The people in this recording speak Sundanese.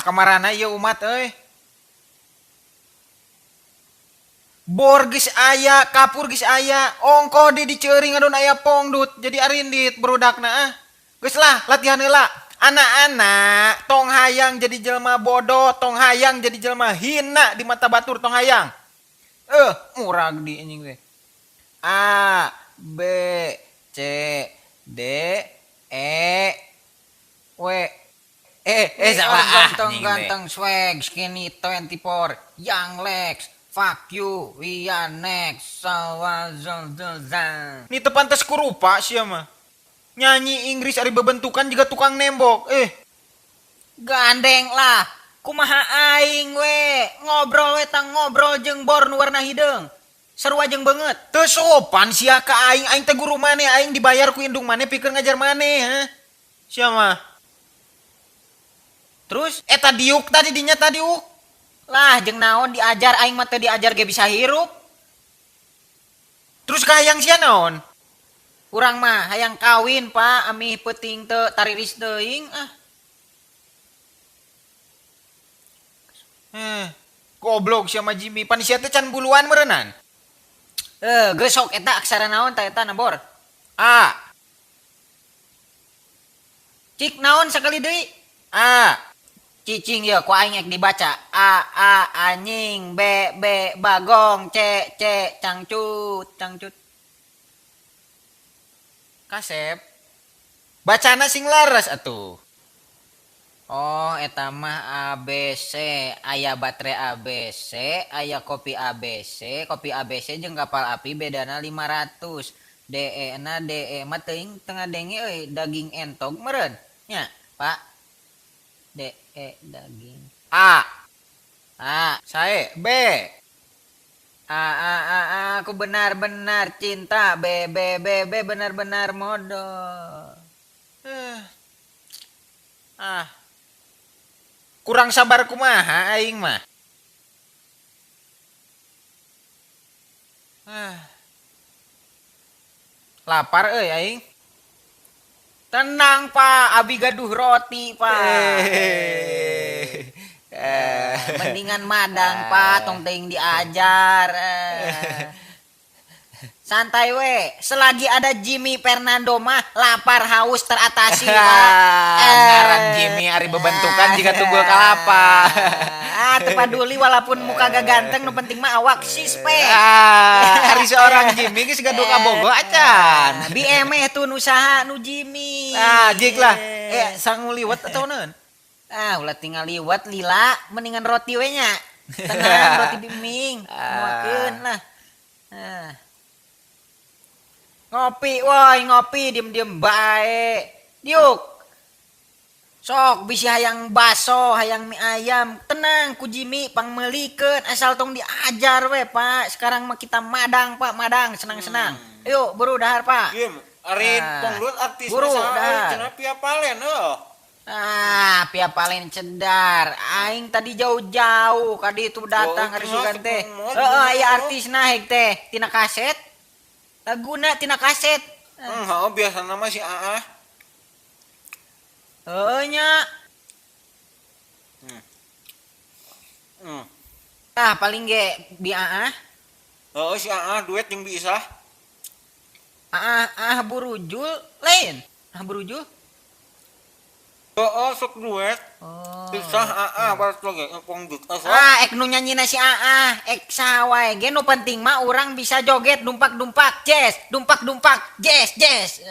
Kamarana ieu umat euy? Bor geus aya, kapur geus aya, ongkoh di diceuring ngadon aya pongdut, jadi arindit barudakna ah. Geus lah, latihan heula. Anak-anak, tong hayang jadi jelma bodoh, tong hayang jadi jelma hina di mata batur, tong hayang. Murag di anjing teh. A B C D E W E salah ah. Ganteng-ganteng swag skinny 24 young Lex fuck you we are next. Ini teu pantes kurupa sia mah. Nyanyi Inggris ari bebentukan juga tukang nembok. Gandeng lah. Kumaha aing we ngobrol we tang ngobrol jeung bor nu warna hideung. Sarua jeung beungeut. Teu sopan sia ka aing, aing teh guru maneh, aing dibayar ku indung maneh pikeun ngajar maneh, ha. Sia mah. Terus eta diuk tadi dinya tadi uk. Lah jeung naon diajar aing mah teu diajar ge bisa hirup. Terus kahayang sia naon? Urang mah hayang kawin, Pak, amih peuting teu tariris teuing ah. Goblok sia mah Jimmy, pan sia teh can buluan meureunnan. Geus sok eta aksara naon ta eta nabor? A. Cik naon sakali deui? A. Cicing ye ku aing ek dibaca. A A anjing, B B bagong, C C cangcut, cangcut. Kasep. Bacana sing laras atuh. Oh, eta mah A B C, aya baterai A B C, aya kopi A B C, kopi A B C jeung kapal api bedana 500. D E na D E mah teuing tengah denge euy daging entog meureun. Nya, Pak. D E daging. A. A. Sae B. A A A A aku benar-benar cinta. B B B B benar-benar modal. Ah. Kurang sabar kumaha aing mah. Lapar euy aing. Tenang Pak, abi gaduh roti Pak. Mendingan madang Pak, tong teuing diajar. Santai we, selagi ada Jimmy Fernando mah lapar haus teratasi Pak. Ngaran Jimmy ari bebentukan jika tunggul kalapa. Teu paduli walaupun muka gak ganteng, nu penting mah awak sispek. Ari seorang Jimmy geus gaduh kabogo acan. BM tuh nu saha nu Jimmy. Jik lah. Sangu liwet atau naon? Ulah tinggal liwet lila, mendingan roti we nya. Tenang roti biming, muakeun lah. Ngopi woi, ngopi diem-diem bae. Diuk. Sok bisi hayang baso, hayang mie ayam. Tenang ku Jimmy pangmeulikeun asal tong diajar we, Pak. Sekarang mah kita madang, Pak, madang senang-senang. Ayo buru dahar, Pak. Ieu ari pongdut artis buru dahar. Cenah Pia Palen heuh. Pia Palen cedar. Aing tadi jauh-jauh ka ditu datang ari sugan teh. Heeh, aya artisna heg teh tina kaset. Laguna tina kaset. Heeh, biasana mah si Aa. Heuh nya. Paling ge bi Aa. Heeh, si Aa duet jeung bi Isah. Aa burujul lain. Burujul. Heeh, sok duet. Isah Aa barat lagi pongdut. Ek nu nyanyina si Aa, ek saha wae ge nu penting mah urang bisa joget dumpak-dumpak, jazz, dumpak-dumpak, jazz, jazz.